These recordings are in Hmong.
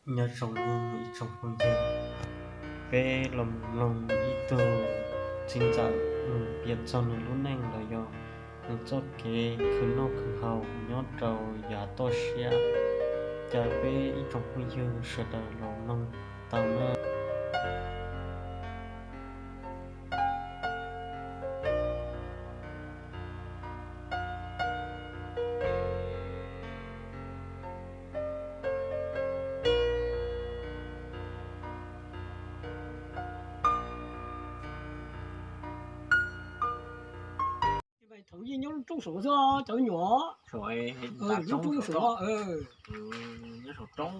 Nyob zoo ib tsoom phooj ywg, peb los mloog ib tug txiv ntxawm nws piav txog nws lub neej los yog nws txoj kev khwv noj khwv haus nyob rau yav toj siab, caw peb ib tsoom phooj ywg sawv daws los mloog tau na. Thaum yeej nyob lub roob saud xwb, cov nyuam, lub roob saud, nyob saum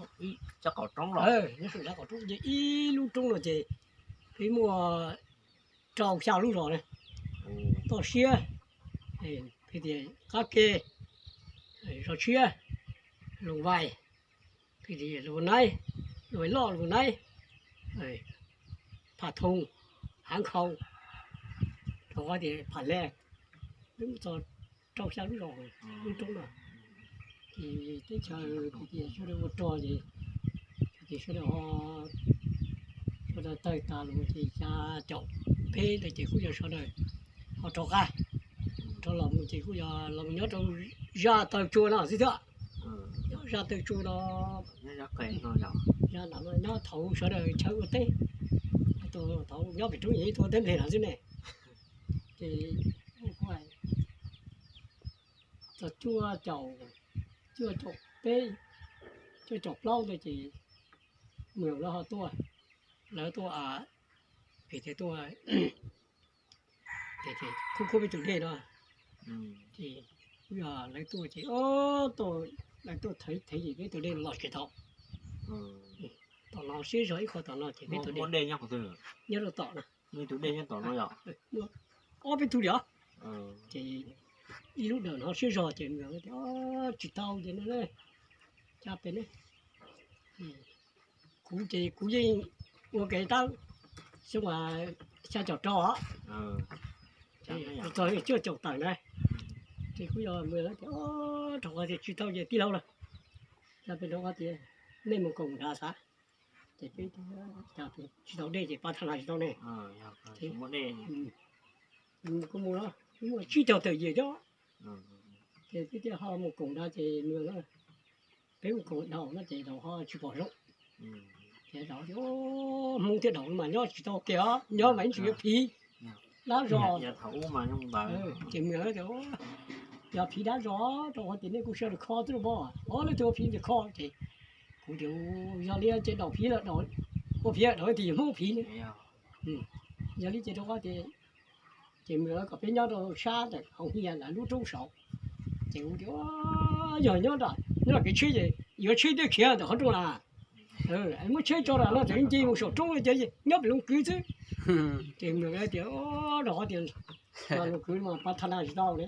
ib lub roob no ces peb muaj rau xya lub zos na, toj siab, peb tias qab ke, zos tshiab, lus vais, peb tias lus naib, lus vais loj lus naib, pham thoo, hav nkhaus, rau qhov tias pham le, peb muaj txog rau xya lub zos, lub roob no. Ces teb chaws kuv tias sawv daws ua rog ces, ces sawv daws ho, sawv daws tawg tas los ces xya caum peb ntawd ces kuj yog sawv daws ho rov qab, rov los mus ces kuj yog los nyob rau zaj taw tsua no xwb thiab. Nyob zaj taw tsua no, zaj no nyob thaum sawv daws chaw ua teb, thaum nyob pem roob yeej tuaj teb nplej no xwb ne. Ces txog cuaj caum, cuaj caum peb, cuaj caum plaub ntawd ces Mws lawv ho tuaj, lawv tuaj, vim tias tuaj, ces khub khub peb tus dej no, ces yog lawv tuaj ces, o, tuaj, lawv tuaj thev thev ces peb tus dej los tsis tau. Tom no siab zog ib qho tom no ces peb tus dej nyob rau tom no, ob peb tug li os. Ces ib lub dawm no siab zog ces Mws tias, o, tsis tau ces no, cas pem ne. Kuv ces kuv yeej ua ke tab xyoo xya caum rau os, txog cuaj caum tawm na. Ces kuv yog Mws tias, rau qhov tias tsis tau ces tij laug lawm, cas pem rau qhov tias nej mus koom nrad xav, ces peb tsis tau dej ces pab thaj nas tsis tau ne. Kuv mus, muaj tsib caug tawm yim coob, ces peb thiaj ho mus koom nrad ces Mws, peb mus koom daus no ces daus ho tsis pom zoo. Ces daus tias, Hmoob thiab daus mas nyob tsis tau kiag os, nyob mas ib tsis yuav phiv dab zos. Ces Mws tias, yog phiv dab zos rau qhov tias nej kuj sawv daws kho twb los, o, leej twg ua phiv ntawd kho ces kuv tias, yog li ces daus phiv lawm, ua phiv daus tias yog Hmoob phiv ne. Yog li ces rau qhov tias, ces Mws kom peb nyob rau sab ntawm hauv hiav lawv lub roob saud. Ces kuv tias, yog nyob nram, nyob kev tsheb ces yuav tsheb tej khiav ntawm qhov rooj na, muab tsheb tso nram no ces nce mus saum roob li ces nyob pem Looj Kwv xwb. Ces Mws tias, rau qhov tias Looj Kwv mas pab thaj nas tsis tau li.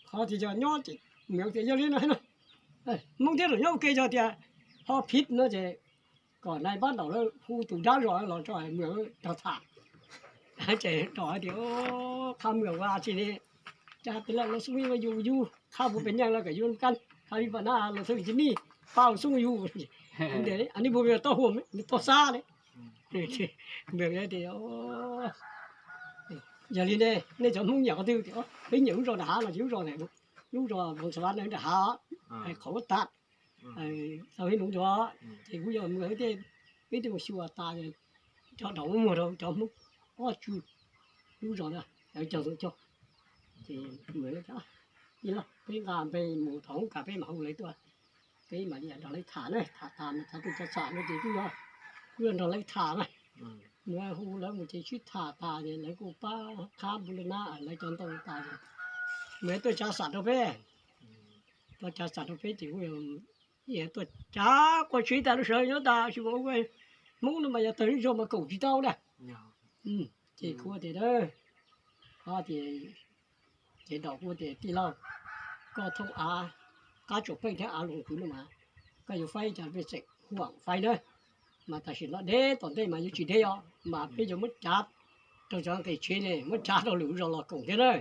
Qhov tias yog nyob ces Mws tias yog li no, Hmoob thiab daus nyob ua ke yog tias ho phiv no ces kom nais pab daus lawv hu tus dab zos los tso Mws rov tham. Ces daus hais tias, qha Mws ua tsis li, cas pem lawv los xub yug yug, qha puas pem nyeej los kom yug kab, qha li pam na los xub tsis nij, pab xub yug. Ntes li, a, nws puas tau huam, nws tau xab li. Mws tias, yog li ne, nej cov Hmoob nyiam qhov twg? Peb nyiam lub zos nram hav no ces lub zos, lub zos Voos Xas Vas nram hav, qhov ub tas, tau hib nuv ntsuav, ces kuv yog Mws tias, peb twb mus xyuas tas, cov daus muag rau cov Hmoob ob tswv lub zos ntawd lawv cog ntxoov cog. Ces Mws tias, ib los peb nqa npe mus thaum ub kas peb mam hu lawv tuaj, peb mam li nrog lawv tham na, tham tas mas txog tus cov xam no ces kuj yog, kuj yog nrog lawv tham na. Mus hu lawv mus ces sib tham tas ces lawv kuj pab qhab npua li na, lawv cov ntoo tas ces Mws tuaj tsav xam rau peb, tuaj tsav xam rau peb ces kuj tuaj tsav quaj tsis tas lub sawv nyob tas tsis ua Hmoob no mas yog tawg zog mas koom tsis tau na. Ces kuv tias, o, tias, ces daus kuv tias tij laug, koj thooj av qab tsaus pej thiab av Looj Kwv no mas koj yuav faib cov pej xeem huam faib na, mas tam sim no deb tom ntej mas yuav tsis deb os mas peb yuav muab tsav rau cov nqis tsheb ne, muab tsav rau lwm zos los koom thiab na.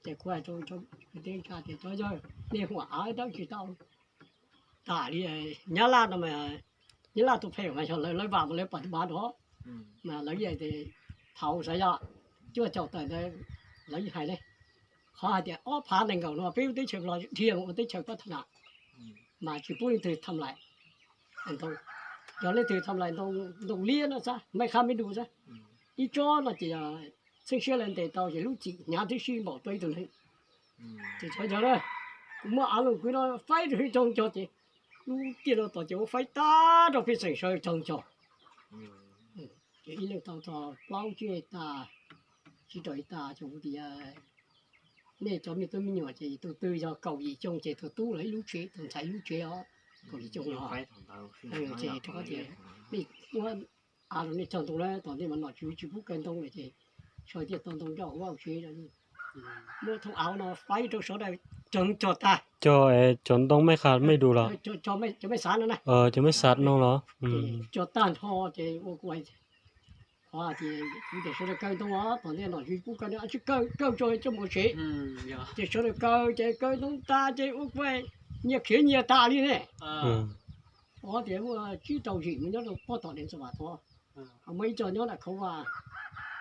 Ces kuv hais rau cov kwv tij tias cov yawg, nej huam av dab tsis tau, tas li Nyab Laj no mas, Nyab Laj tus phem mas yog lawv, lawv vam mas lawv pam tus npav nrov, mas lawv yeej tias thaum xav yog cuaj caum tawm ntawd lawv yeej hais ne, qhov hais tias ob phav nees nkaum no peb lub teb chaws Nplog dhia mus ua teb chaws pab tham na, mas tsis pub leej twg tham lais ntoo. Yog leej twg tham lais ntoo liab no xab mej qhab mej du xab, ib tsob no ces yog txheeb siab lawv ntes tau ces lub txim hnyav tib si npaum tuaj ib tug neeg. Ces txhob yog na, kuv muab av looj kwv no faib rau hwj tsoog cog ces lub tiaj no tos ces ua faib tag rau pej xeem sawv tsoog cog. Ces ib leeg tau txog plaub tsib tas, tsib rau ib tas ces kuv tias nej cov me tub me nyuam ces tus twg yog kaum yim xyoo ces tus tub los ib lub tsev, tus ntxhais ib lub tsev os, kaum yim xyoo los. Ces rov qab tias nej muab av rau nej cog ntoo na, tom ntej mas nom tswv tsis pub kaw ntoo lawm ces sawv tiaj tau ntoo coj ua tsev. Muab thooj av no faib rau sawv daws tsoog cog tag. Cog, cov ntoo mej qha mej du los? Cov mej xav no na. Cov mej xav no los? Cog tag nrho ces ua kuv qhov tias kuv tias sawv daws kaw ntoo os, tom ntej nom tswv pub kaw, tsis kaw, kaw tso coj mus tsev. Ces sawv daws kaw ces kaw ntoo tas ces ua kuv nyias khiav nyias tas li ne. Qhov tias muaj tsib rau yim mus nyob rau pog tom Deev Xav Vam tod, ho muaj ib co nyob nram Khauv Vaj,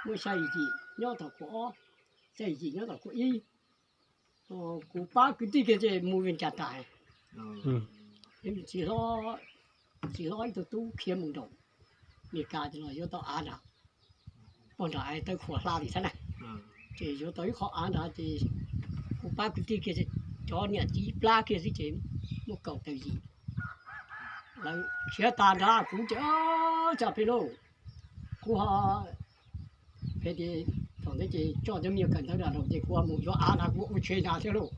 muaj xya yim nyob tom Khauv Ob, xya yim nyob tom Khauv Ib. Kuv pab kwv tij kiag ces mus Vias Cas tas, txiv hlob, txiv hlob ib tug tub khiav mus nraum Mes Kas ces los yuav tau av nrad, pog nram tawb khuam hla li thiab na. Ces yuav tau ib qho av nrad ces kuv pab kwv tij kiag, cov niam txiv plab kiag xwb ces muaj kaum tawm yim. Lawv khiav tas nrad kuv ces, cas phem lauj, kuv ho phem tias thaum ntawd ces tso cov me nyuam kawm ntawv nram nraud ces kuv ho mus yuav av nrad kuv ua tsev nrad thiab lauj.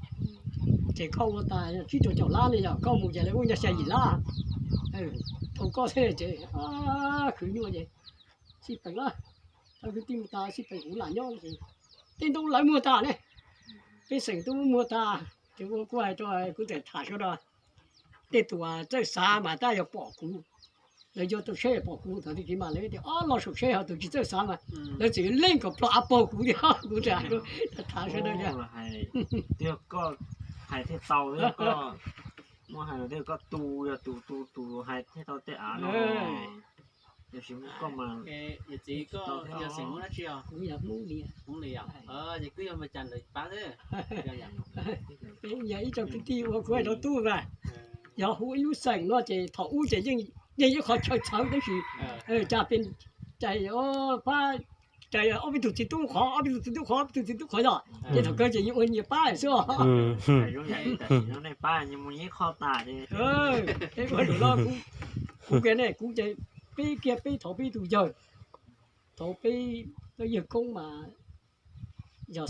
Ces koj ua tas tsib rau caum lab ne, yog koj mus ces lawv ua nyuag xya yim lab rau koj thiab ces khwv nyuaj ces xij peem lawm, tau kwv tij mus tas xij peem kuv lam nyob ces tej ntoo lawv muag tas ne, pej xeem twb muag tas. Ces ua kuv hais rau kuv txawm tham sawv daws, tej tus txawj xav mas tab yog pom kuv, lawv yuav tau saib pom kuv thaum twg kiag mas lawv tias ob los saum saib, ho tus tsis txawj xav mas lawv txawm yuav leej kom plho av paug kuv thiab. Kuv txawm tham sawv daws tias, twb yog koj hais thiaj tau, twb yog koj muab hais los twb yog koj tu, yog tus tu tus hais thiaj tau tej av no. Tiam sis muaj koj mas, yog txiv koj yog xeem Hmoob dab tsi os? Kuv yog Hmoob Lias. Hmoob Lias os. Ces kuj yog Mes Kas ntawm pab xwb. Peb yog ib co kwv tij ua kuv hais rau tub mas, yog hu ib lub xeem no ces thaum ub ces yeej, yeej ib qho chaw txhawv tab sis cas peb, cas pab, cas ob peb tug txiv tub qhov, ob peb tug txiv tub qhov, ob peb tug txiv tub qhov yog ces thaum kawg ces yeej ua nyias pab xwb os. Peb ua lus no, kuv kiag ne, kuv ces peb kiag peb thaum peb tus yawg, thaum peb yawg koob mas yog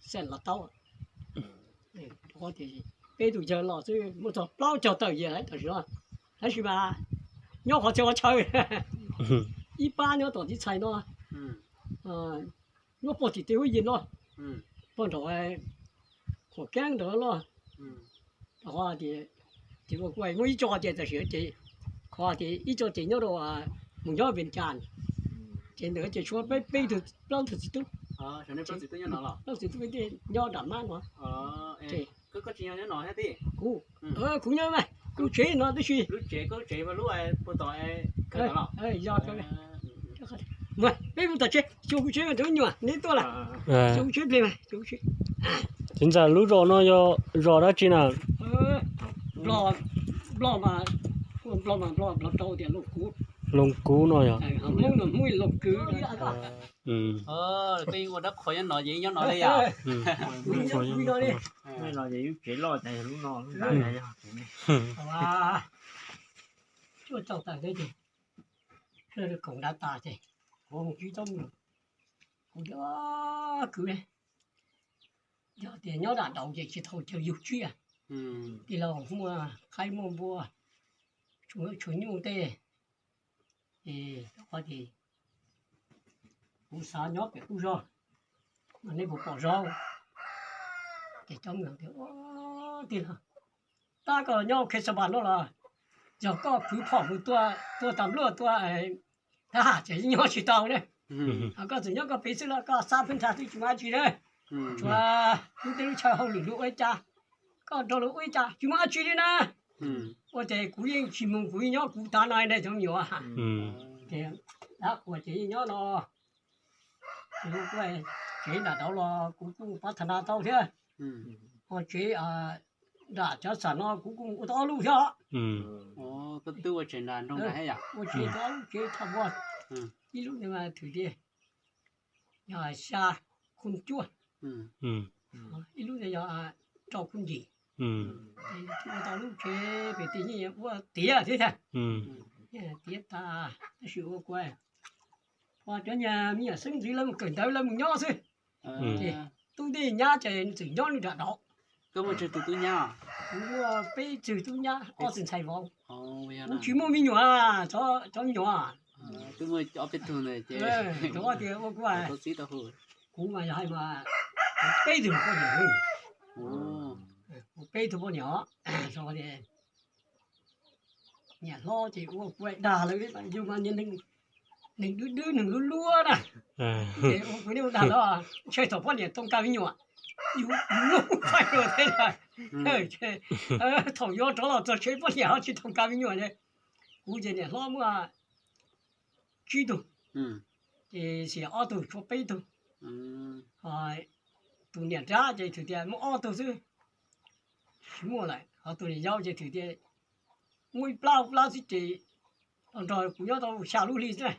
Xeem Los Taub, peb tus yawg los xwb muaj txog plaub caug tawm yam tam sim no, tab sis mas nyob qhov txhia qhov chaw, ib pab nyob tom txiv txhais no, nyob pog tim tej huab yig no, pog nraum Qhuam Keeb ntawd los, qhov tias, ces ua kuj muaj ib co ces tam sim ces, qhov tias ib co ces nyob rau mus nyob Vias Cas, ces ntawd ces tshuav peb peb tug plaub tug txiv tub, plaub txiv tub tej nyob nram mab no. Kuv, kuv nyob mas kuv tsev no tib si. Peb mus tom tsev, xyuas kuv tsev mas rau nyuam neb tuaj lawm. Xyuas kuv tsev pliag mas, xyuas kuv tsev. Txiv ntxawm, lub zos no yog zos dab tsi na? Nplog mas, nplog mas nplog, nplog rau tias Looj Kub. Looj Kub no yog. Hmoob no Hmoob Looj Kub. Koj ua dab qhuas nyob no ces nyob no li yom? Lub no ces yus tsev loj ces yog lub no, lub nrad yog. Cuaj caum tawm ntawd ces sawv rau koom nrad tas ces kuv mus tsib tsob me nyuam, kuv tias kwv, yog tias nyob nram nraud ces tsis tau chaw yug tshiab, tij laug muaj qaib muaj npua, tshuav nyuj tej, es qhov ces kuv xav nyob pem qub zog, mas nej puas pom zaub? Ces cov me nyuam tias, tij laug, tab koj nyob Khej Xa Npas no los yog koj kwv phom mus tua, tua tas npluaj tua thab ham ces nyob tsis tau ne. Koj txawm nyob koj pem xwb los koj xav pheej nrhag twb tsis muaj dab tsi na. Tsuas lub teb lub chaw hauj lwm luag ua li cas, koj nrog luag ua li cas tsis muaj dab tsi li na. Ua ces kuv yeej tsis mus, kuv yeej nyob kuv tav no ne cov me nyuam. Ces dab qhuas ces yeej nyob no. Tsev nram tod los kuv kuj pab tha na tau thiab. Ho tsev nram cov xam no kuv kuj ua tau ob lub thiab. Ua tsev tau ob lub tsev thaj voj, ib lub thwm tiag yog xya khub cuaj, ib lub yog rau khub ncim. Ua tau lub tsev pem tim yeej ua tiav thiab thiab. Tiav tas tab sis ua kuv, ua cov niag me nyuam xeeb ntxwv lawv mus kawm ntawv lawv mus nyob xwb. Ces tub ntej nyab ces txawm nyob nram tod. Kuv muaj peb tug tub nyab, ob tug ntxhais vauv. Kuv tsis muaj me nyuam, cov me nyuam. Rau qhov tias ua kuv, kuv mas yog hais mas kuv peb tug poj niam, kuv peb tug poj niam, niam hlob ces ua kuv dag lawm, yus mas niag neeg dub dub neeg luab luab na. Ces ua kuv niag ua dag lawm, ntshe thaum poj niam tau nkag me nyuam, yus lub pais rau thiab. Thaum yuav rov los txog tsev poj niam ho tsis tau nkag me nyuam ne. Kuv ces niam hlob muaj tsib tug, ces xiam ob tug tshuav peb tug. Tus niam nrab ces thwm tias muaj ob tug xwb, tsis muaj lawm. Ho tus niam yau ces thwm tias muaj ib plab ib plab xwb ces nrog kuv nyob tau xya lub hli xwb na.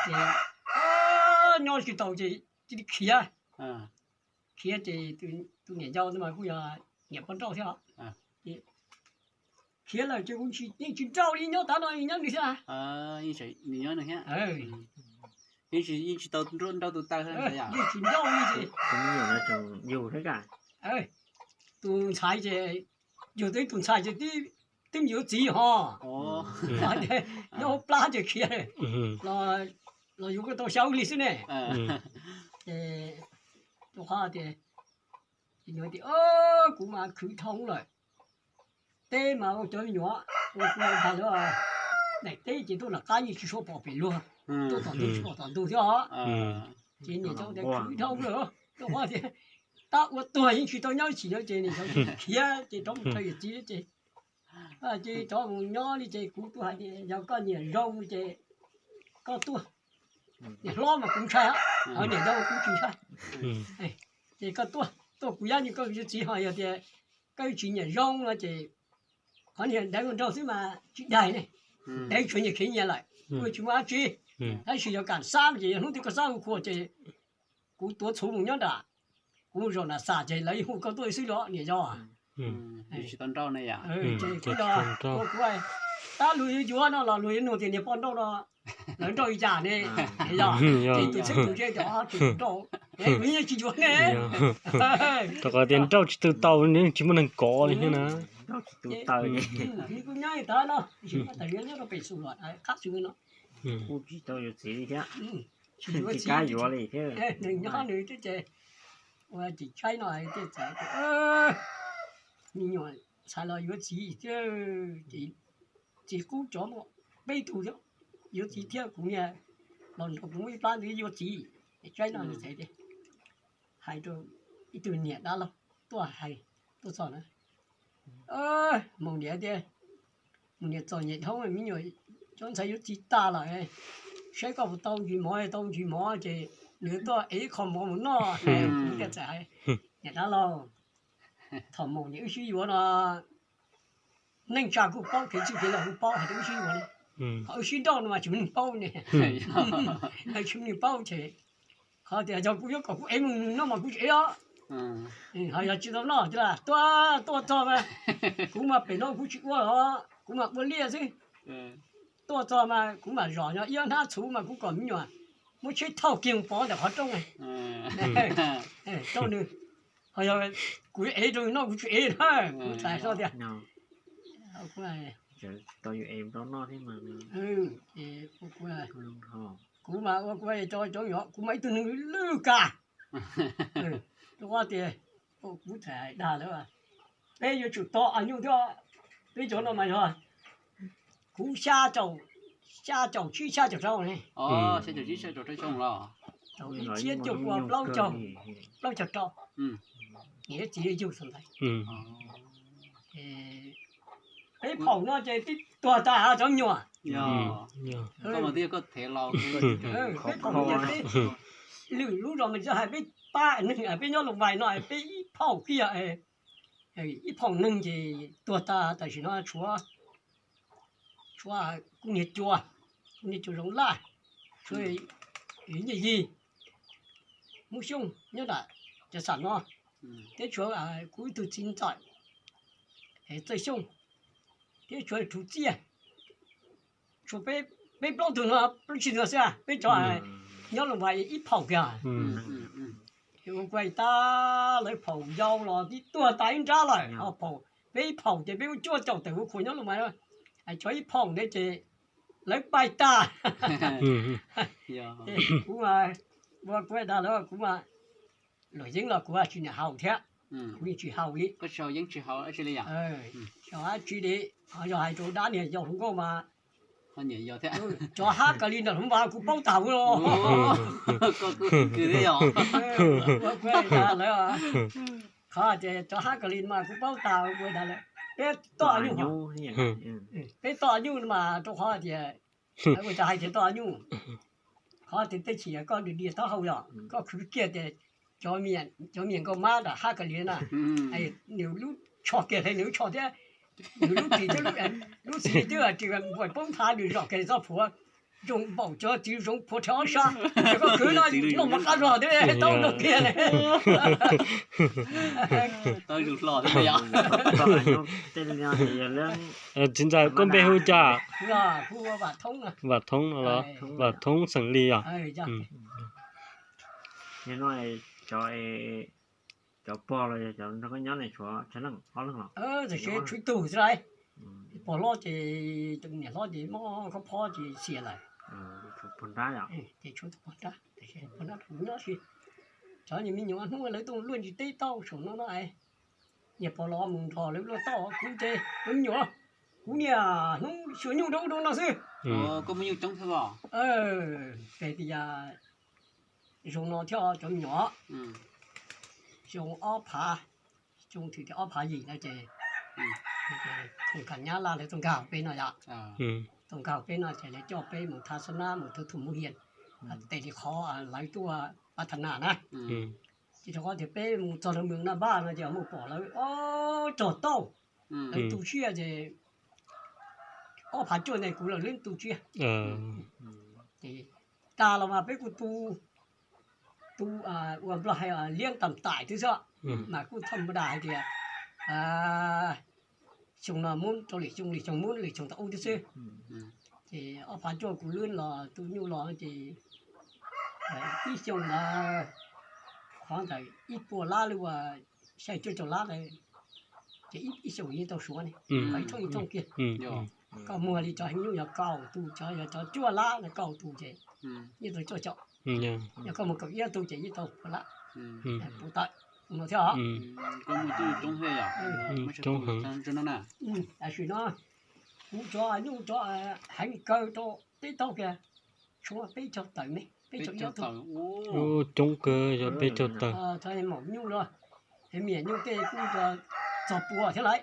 Ces nyob tsis tau ces cia li khiav. Khiav ces tus niam yau ntawd mas kuj yog niam poj nrauj thiab os. Khiav lawm ces kuv yeej tsis nrauj li, nyob tav no nyob nws thiab. Yeej tsis tau nrauj tus taw, yeej tsis nrauj li ces tus ntxhais ces yug tau ib tus ntxhais ces twb me yuav txiv ho. Nyob hauv plab ces khiav los yuav kuj tau xya lub hli xwb ne. Ces rau qhov tias, tias kuv mas khwv dhau lawm, teb mas ua cov me nyuam ua kuv ntag lawm, daim teb ces tuaj nram qab yeej tsis tshua pom pem luag, tuaj tom ntug tsis pom tom ntug thiab os. Ces niam cov tias khwv dhau lawm, rau qhov tias tab ua tuag yeej tsis tau nyob ib chim no ces niam cov khiav ces rov mus raws yawm txiv ces ces rov mus nyob li ces kuv kuj hais tias yog koj nyiam zoo ces koj tuaj. Niam hlob mas kuv ntshai, ho niam yau kuv tsis ntshai. Ces koj tuaj, tuaj kuv yab ni koj yuav txiv ho yog tias koj tsis nyiam zoo no ces qhov niag deev ua nraug xwb mas tsis daig ne, deev tsuas nyias khiav nyias lawm, kuj tsis muaj dab tsi. Tab sis yog kam xab ces yog hnub twg koj xab ua khuas ces kuv tuav txhuv mus nyob nram, kuv zaum nram xam ces lawv hu koj tuaj xwb los niam yau. Ces kuv, tab luag yuav yuav no los luag yuav nug tias niag poj nrauj no lawv nrauj li cas ne, yog ces tus txheeb tus ze cov tsis nrauj, luag yeej tsis yuav ne. Rau qhov tias nrauj tsis tu tau, tsis muaj neeg kov li thiab na. Kuv nyob tas no, tas yuav nyob rau pem xus los qab xwb no. Tsis yuav txiv thiab, nws nyob nws twb ces ua tsis tshaib no thiaj txawm tias me nyuam ntxhais los yuav txiv thiab, txiv qub cov muaj peb tug thiab, yuav txiv thiab kuv niag los nrog kuv muaj ib plab ntawd yuav txiv, es tshaib no nws txawm tias, hais rau ib tug niam dab laug tuaj hais, tuaj txog na, mus niam tias, mus niam txom nyem dhau me nyuam, cov ntxhais yuav txiv tas lawm, saib koj puas tau ntsis mov, tau ntsis mov ces nws tuaj ev ib qho mov mus noj. Kuv thiaj txawm hais, niam dab laug, thaum mus niam wb sib yuav no neej tsa kuj paub, kev txwj kev laus kuj paub hais tias wb sib yuav ne, ho wb sib nrauj no mas tsis muaj neeg paub ne, tsis muaj neeg paub ces qhov tias yog kuv yuav kom kuv ev mus noj mas kuv tsis ev os. Ho yog tsis tau noj ces tuaj, tuaj txog mas kuv mas pem no kuv tsis ua los kuv mas ua liaj xwb. Tuaj txog mas kuv mam zom nyo ib ob hnab txhuv mas kuv kom me nyuam muab tsheb thauj kiag mus pov ntawm qhov rooj rau nws. Ho yog kuv ev rau nws noj kuv tsis ev na, kuv txawm hais tias kuv mas ua kuv cov, cov nyuam kuv mas ib tug neeg lwj kag. Rau qhov tias kuv txawm hais dag lawv, peb yuav tsum tau nyuj thiab, peb cov no mas yog kuv xya caum, xya caum tsib xya caum rau ne, ib txhiab cuaj pua plaub caug, plaub caug rau, niam txiv yug txog ntawd. Peb phaum no ces twb tuag tas cov me nyuam. Peb phaum no ces peb lwm lub zos mas tsis hais peb pab neeg peb nyob Loos Vais no peb ib phaum kiag, ib phaum neeg ces tuag tas tam sim no tshuav, tshuav kuv niag cua, kuv niag cua Zoov Laj, tshuav Nyiaj Yig, Hmoob Xyooj nyob nram cov xam no, thiab tshuav kuv ib tug txiv ntxawm Txawj Xyooj, thiab tshuav Rhuv Txiaj, tshuav peb plaub tug no, plaub tsib tug no xwb, peb cov nyob Loos Vais ib phaum kiag. Ces ua kuv tas lawv phaum yau los twb tuag tas ib nrab lawm, peb ib phaum ces peb ua cuaj caum tawm ua khuas nyob Loos Vais, cov ib phaum ntawd ces lawv pais tas. Kuv ua kuv tas lawv kuv luam yeeb los kuv tsis niam haus thiab, kuv yeej tsis haus li. Tsis haus dab tsi li, yog hais rau dab niag yau hluas nkauj mas cov hab kas li nram hluv npas kuv paub tas los. Ua kuv tas lawv, qhov tias cov hab kas li mas kuv paub tas ua tas lawv, peb toj nyuj, peb toj nyuj mas rau qhov tias ua cas hais tias toj nyuj, qhov tias tej chim koj diam diam taub hau yog koj khwv kiag tias cov miam nkauj mab nram hab kas li na, nws lub tsho kiag hle nws lub tsho thiab, nws lub txim thiab, lub txim thiab tsis npuaim poob nthav nws zom kiag txoj phuav zoo npaum cov txiv zoov phuav rhe ob sab, ces koj khwv no noj mov qab zog thiab tau noj kiag li. Txiv ntxawm koj npe hu cas? Vam Thoob no los? Vam Thoob xeem Lis os. Cov pog los yog cov nrog koj nyob ne tshuav tsawg leej, ob leeg los? Tshuav ib tug xwb lauj. Pog hlob ces, niam hlob ces mob khaub phob ces xiam lawm. Ces tshuav tus pog nrab, pog nrab nyob si. Cov niag me nyuam hnub lawv tuaj luaj ntsis teb tauj saum no no es, niag pog los mus nrog lawv luaj tauj, kuv ces me nyuam, kuv niaj hnub xyuas nyuj rau ub rau no xwb. Koj muaj nyuj coob thiab os? Peb tias zoo no thiab cov me nyuam, xyoo ob phav, xyoo thwm tias ob phav yim no ces khoom kam nyab laj lawv tuaj nkag peb no yom. Tuaj nkag peb no ces lawv coj peb mus tha xab nab mus thawb thum mus hias, tes li qhov lawv tuaj pab tha nas na. Ces rau qhov tias peb mus txog lawv mus na npaj no ces mus pom lawv ob rog tauj, lawv tu siab ces ob phav cuaj ntawd kuv los lwb tu siab. Ces tas los mas peb kuj tu, tu ua Nplog hais liab tam taim twb xwb, mas kuj thaj ma das hais tias xyoo no muab rau lwm xyoo, lwm xyoo muab lwm xyoo tau ub twb xwb. Ces ob phav cuaj kuv lwb los tu nyuj los ces ib xyoo ntawd qhov ntawd ib puas lab lub uas xya cuaj caum lab ntawd, ces ib xyoos yeej tau suav ne, ib thooj ib thooj kiag. Koj muag li cov heev nyuj yog kaum tus, cov yog cov cuaj lab no kaum tus ces yeej tau cuaj caum. Yog koj muag kaum ib tus ces yeej tau puas lab, puas tawm no thiab os. Tam sim no kuv cov nyuj cov heev kawg rau teb taug kiag tshuav peb caug tawm ne, peb caug ib tug. Coob kawg yog peb caug tawm. Cov maum nyuj los, miam nyuj tej kuj txog pua thiab lauj.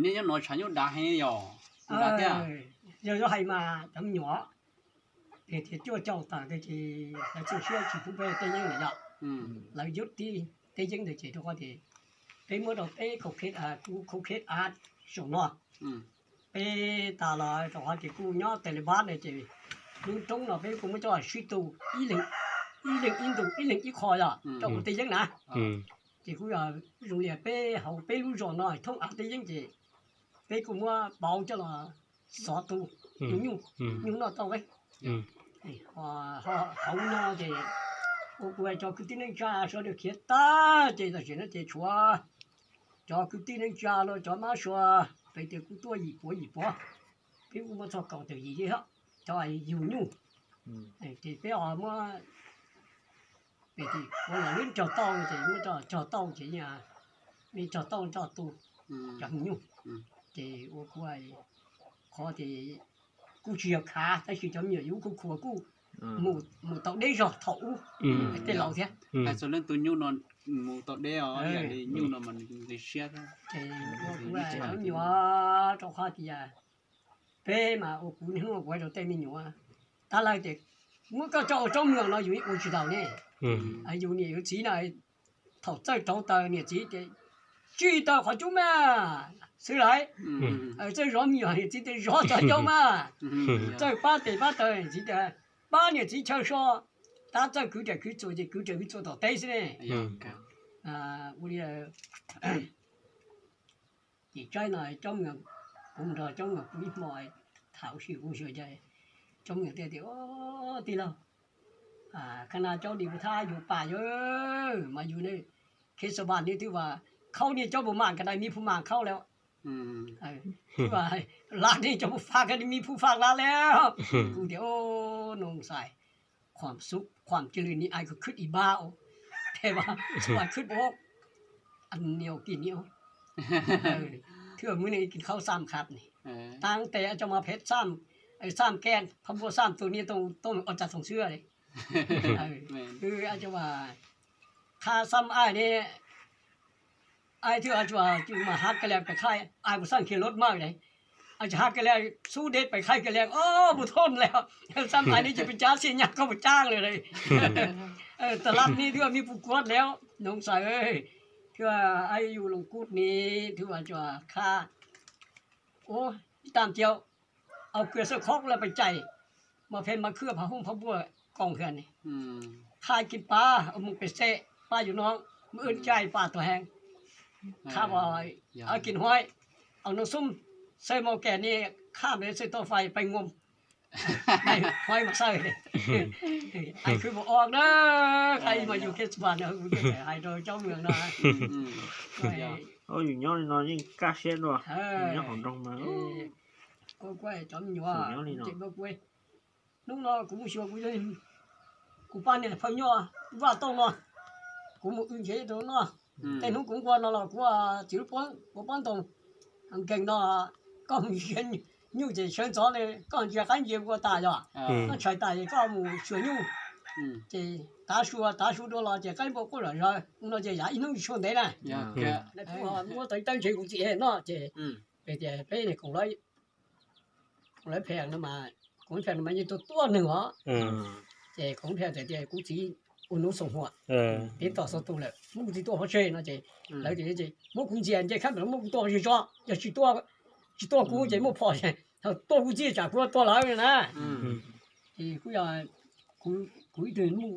Nej nyob no tshav nyuj dav heev yog? Yog hais mas cov me nyuam, peb tias cuaj caum tawm ces lawv txawj siab tsis pub peb tej yeeb lawm yom. Lawv yuav tib tej yeeb ntawd ces rau qhov tias peb muab rau peb khau kheb, kuv khau kheb av saum no. Peb tas los rau qhov tias kuj nyob Taliban na ces lub roob no peb kuj muab coj sib tu ib leeg ib ntus ib leeg ib qho yom, rau kuv tej yeeb na. Ces kuj yog zoo li peb hauv peb lub zos no thoob av tej yeeb ces peb kuj muab pauv coj los xov tu nyuj, nyuj noj tau. Hauv no ces ua kuv cov kwv tij neej tsa sawv daws khiav tag ces tam sim no ces tshuav cov kwv tij neej tsa los cov mab sua, peb tias kuj tuaj yim puav yim puav, peb kuj muab txog kaum tawm yim li thiab, cov yug nyuj. Ces peb ho muab, peb tias ua los lub cog tauj ces muab cog tauj ces yeej, peb cog tauj coj tu cov nyuj. Ces ua kuv qhov tias kuj tsis yog khav tab sis cov me nyuam yus khuv khuav kuj mus tau deb zog thaum ub tej laus thiab. Hais txog leej tus nyuj no, mus tau deb os, yam li nyuj no mas nws nqis siab thiab. Ces ua kuv cov me nyuam rau qhov tias peb mas ua kuv niaj hnub ua kuv rau tej me nyuam, tab lawv tias muab koj coj ua rab mloog no yus yeej ua tsis taus ne. Yus niam yus txiv na, thaum txawj rauv taws niam txiv tias tsis tau qhov cub mas xwb lawm. Txawj zov me nyuam niam txiv tias zov cov cub mas, txawj pab tes pab taw niam txiv tias pab niam txiv chaw so, tab txawj kwv riam kwv txuas ces kwv riam kwv txuas tom teb xwb ne. Ua li Ces tsaib no cov me nyuam, kuv nrog cov me nyuam kuv ib hmo tham ua si kuv xyuas ces cov me nyuam thiaj tias, tij laug, khab na cov li kuv thab yus pas yog mas yus ne, khev xa vas ne twb vas khaub niaj cov pus mam ka dai mi phu mam khaub lawm, twb vas lav niaj cov pus faj ka dai mi phu faj lav lawm. Kuv tias, noo xais, khuam cia li ni ai khwb ib npab, khwb ua, niam kis niam, thwb muab ni kis khaub xam khab ni, taab tes cov mas phem xam, xam ke, phab npuaj xam tus niag tooj tooj ua tsav thoom xwb li. Cov mas qha xam ai ne, ai thwb cov mas hab ka le pes khaij, ai kuv xam khiav lod maj li, ai hab ka le xub deb pes khaij ka le, mus thoob le, xam ai ne ces pes cab xia nyab koj mus cab lawm. Tas lab ni twb mi pus kuab le, noo xais, thwb ai yus loos kub ni, thwb cov khab, ua, tam tias, au kua xawb khob lawm pes cais, mas phem mas khwb phab hooj phab npuaj koom hwm ni, qha kis pab mus pes xeb pab yus no, mus wb cai pab tuag heev, qha kis huaib, au noo xub, xawb mus kem ni, qha pes xawb tau fais pes nkuam, huaib mas xawb, ai khwb mus o na, qha mas yus khev xwb no, hais rau cov me nyuam no. Yus nyob li no yeej kaj siab dua, nyob hauv nroog mas. Kuv cov me nyuam, hnub no kuv mus xyuas kuv, kuv pab niag phauj nyob Vaj Tooj no, kuv mus wb ntsev rau no, tej hnub kuv nqua no los kuv txiv lub pob ntoo nkees no, koj mus ntsia nyuj ces sawv ntxov li, koj ntsia qaib ntsia npua tas yog, koj ntshai tas ces koj mus xyuas nyuj, ces tav su tav su dua los ces qaib npua quaj zom zaws no ces yav ib hnub tsis tshua ntev na. Muab tau ib tawb ntsev kuv txiv no ces tias peb koom lawv phem no mas, koom phem no mas yeej tuaj tuaj neeg os. Ces koom phem tias kuv txiv ua nuv xoom huam, peb tom xov tus lawm, muab kuv txiv tua pov tseg no ces lawv tias muab kuv ntxias nce khab npam muab kuv tua zis tso, yog tsis tua, tsis tua kuv ces muaj phom, tua kuv txiv tsam kuv tua lawv na. Ces kuv, kuv ib tug muj,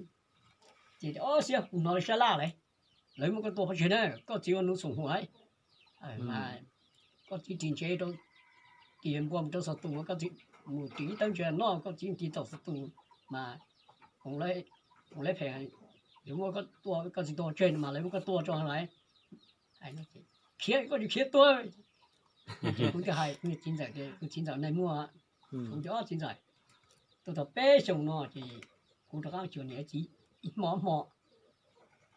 ces ob xiab kuv hnov sab laj lawm, lawv muab koj tua pov tseg na, koj txiv ua nuv xoom huam, mas koj txiv ris ntsev rau, ris npua mus rau xov tus, koj txiv mus ris ib tawb ntsev noj, koj txiv ris tom xov tus, mas koom lawv phem, yuav muab koj tua, koj txiv tua tseg no mas lawv muab koj tua tso lawm. Khiav koj tsis khiav tuag. Kuv thiaj hais kuv niam txiv ntxawm tias, kuv txiv ntxawm neeg muaj, kuv tias ob txiv ntxawm, tuaj tau peb xyoos no ces kuv rov qab xyuas niam txiv ib hmo ob hmo.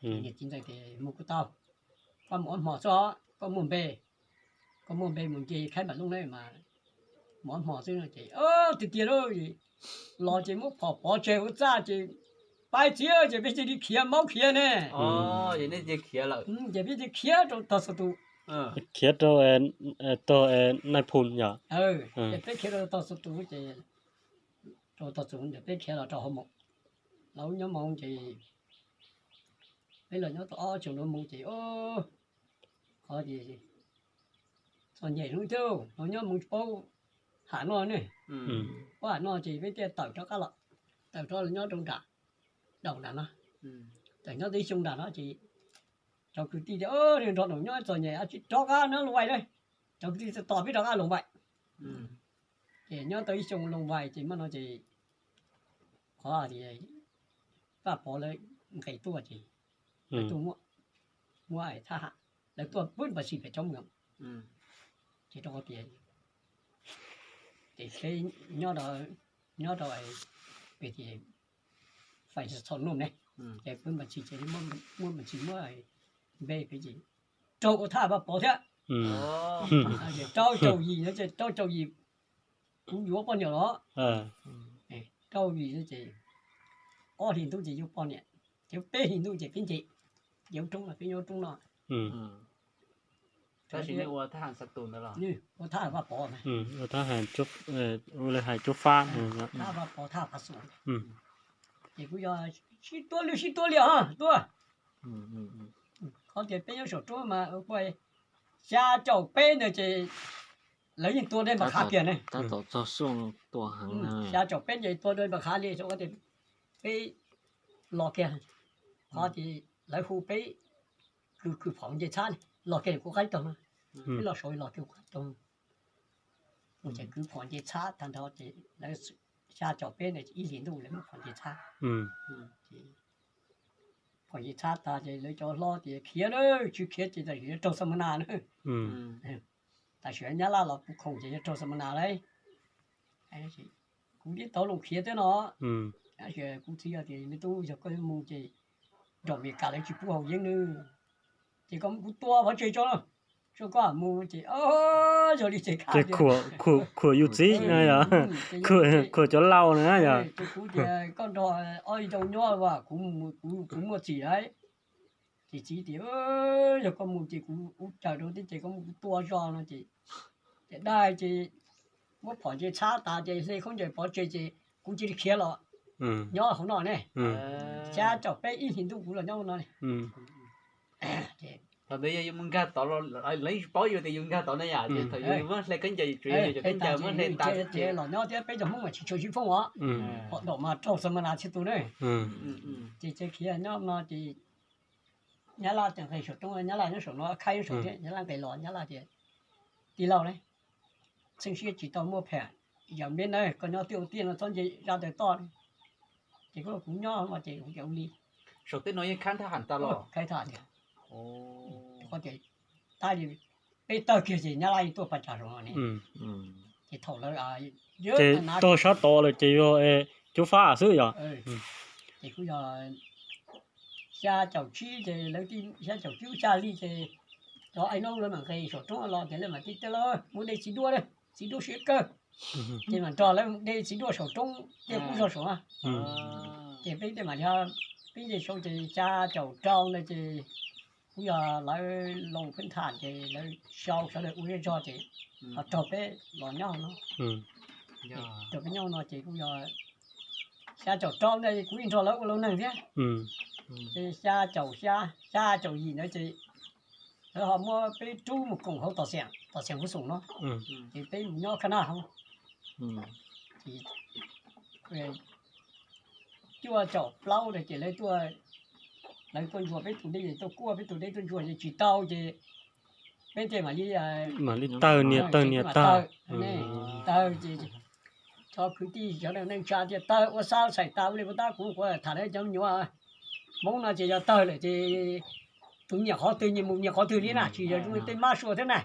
Niam txiv ntxawm tias mus kuj tau, koj mus ob hmo xwb, koj muaj npe, koj muaj npe mus nce khaib npam looj ne mas mus ob hmo xwb no ces tiag tiag lauj, los ces muab phom pov tseg ua txaj ces pais txiv ces peb cia li khiav maub khiav ne. Ces peb cia li khiav rau tog xov tus, khiav rau tog Nais Phoo yom. Ces peb khiav rau tog xov tus ces rau tog xov tus ces peb khiav los rau hauv moos, los nyob moos ces peb los nyob tau ob xyoos no moos ces qhov ces txom nyem lub thiab, los nyob moos tsis paub ham noj ne. Paub ham noj ces peb thiaj tawm rov qab los, tawm rov los nyob rau nram Daum nram no. Tawm nyob tau ib xyoo nram no ces cov kwv tij tias nrog Daum nyob txom nyem tsis rov qab nyob Looj Vais na, cov kwv tij tos peb rov qab Looj Vais. Ces nyob tau ib xyoo Looj Vais ces muaj no ces qhov tias Vaj Pov lawv nqes tuaj ces lawv tuaj muab, muab thab ham, lawv tuaj pub npas tsis pem coob nkaus. Ces rau qhov tias ces seb nyob rau, nyob rau pem ces fais txhom nuj ne, ces pub npas tsis ces muab npas tsis muab npe pem ces raug ua thaj Vaj Pov thiab. Rau caum yim no ces rau caum yim kuv yuav poj niam los, rau yim no ces ob hlis ntuj ces yuav poj niam, ces peb hlis ntuj ces peb nce. nyob roob no, peb nyob roob no. Tab sis ua thab ham Vaj Pov, ua thab ham, ua li hais cuab fab, thab Vaj Pov, thab Phav Xum. Ces kuv yog sib tua lwj sib tua liam tuaj. Qhov tias peb nyob saum roob mas xya caum peb ntawd ces lawv yeej tua dej npam qhav kiag ne. Xya caum peb ces tua dej npam qhav li, peb los kiag, qhov tias lawv hu peb kwv kwv phom nce txhab, los kiag kuv qab taug no, peb los saud los kiag kuv qab taug no. Ces kwv phom nce txhab tag nrho ces lawv xya caum peb ntawd ib hlis ntuj lawv muab phom nce txhab. Phom nce txhab tag ces lawv cov hlob tias khiav na, tsis khiav ces tam sim yuav raug xa ma nas na. Tam sim nyab laj los puv khoom ces yuav raug xa ma nas lauj. Kuv tib tau los khiav thiab no. Tab sis kuv txiv tias me tub, yog koj mus ces nrog Mes Kas lawv tsis pub haus yeeb nawb. Ces koj mus kuv tua pov tseg tso, tso koj mus ces yog li ces khuam yus txiv no yog, khuam cov laus na yog. Ces kuv tias koj nrog ob ib tau nyob as, kuv muaj txim lawm. Ces txiv tias yog koj mus ces kuv ua cas rau thiab, ces koj mus kuv tua zog no ces, ces dab ces muab phom nce txhab tas ces hle khaub ncaws pov tseg ces kuv cia li khiav los nyob hauv no ne. Xya caum peb ib hlis ntuj kuv los nyob no ne. Thaum ntawd yog yus mus nkag tod, lawv yeej paub yus tias yus nkag tod ne yom, ces thaum yus muab hle khaub ncaws, tsuas yog yus cov khaub ncaws muab hle tas ces los nyob thiab peb cov Hmoob mas tsis tshua sib foob os. Phom daum mas raug xa ma nas txhia tus ne. Ces cia khiav nyob no ces nyab laj tseem nqis saum roob, nyab laj nyob saum no, Khaib nyob saum thiab, nyab laj nqis los nyab laj tias tij laug ne, txheej siab tsis tau muaj phem, yog me na koj nyob twj ua tiaj no txhob nce zaj ntawd toj. Ces kuv nyob no ces kuv ua li. Saum tej no yeej khaib thab ham tas los? Khaib thab ham tiag. Qhov tias tab li peb tawg kiag ces nyab laj yeej tuaj pas cas saum no ne. Ces thaum lawv ces tog sab tod lawm ces yog cuab fab xwb yog. Ces kuj yog xya caum tsib ces lawv, xya caum tsib xya hli ces cov ai noob lawv mam nqis saum roob los ces lawv mam tij tej lawv muab de txiv duaj, txiv duaj siab kawg. Ces mam nrog lawv de txiv duaj saum roob tej qub zog saum na. Ces peb tej mam li peb nce saud ces xya caum rau ntawd ces kuj yog lawv loos pheej tham ces lawv sau sawv daws ua zej zog ces ho raug peb los nyob no. Raug peb nyob no ces kuj yog xya caum rau ntawd kuv yeej nrog lawv ua laus neeg thiab. Ces xya caum xya, xya caum yim ntawd ces lawv ho muab peb rub mus koom hauv Tom Xeem Huv Xum no, ces peb mus nyob Khab Naj hauv. Ces cuaj caum plaub ntawd ces lawv tuaj, lawv tuaj ntsuas peb tus dej, tuaj kuaj peb tus dej tuaj ntsuas ces tsis tau ces peb tej mam li, mam li tawg nias tawg nias tawg, tawg ces cov kwv tij cov neej tsa tias tawg ua xav xaim tas ua li puas tab kuv quav tham lawv cov me nyuam Hmoob no ces yog tawg lawm ces tus nyiam qhov twg nyias mus nyias qhov twg li na, tsis yog zoo li tej mab sua thiab na.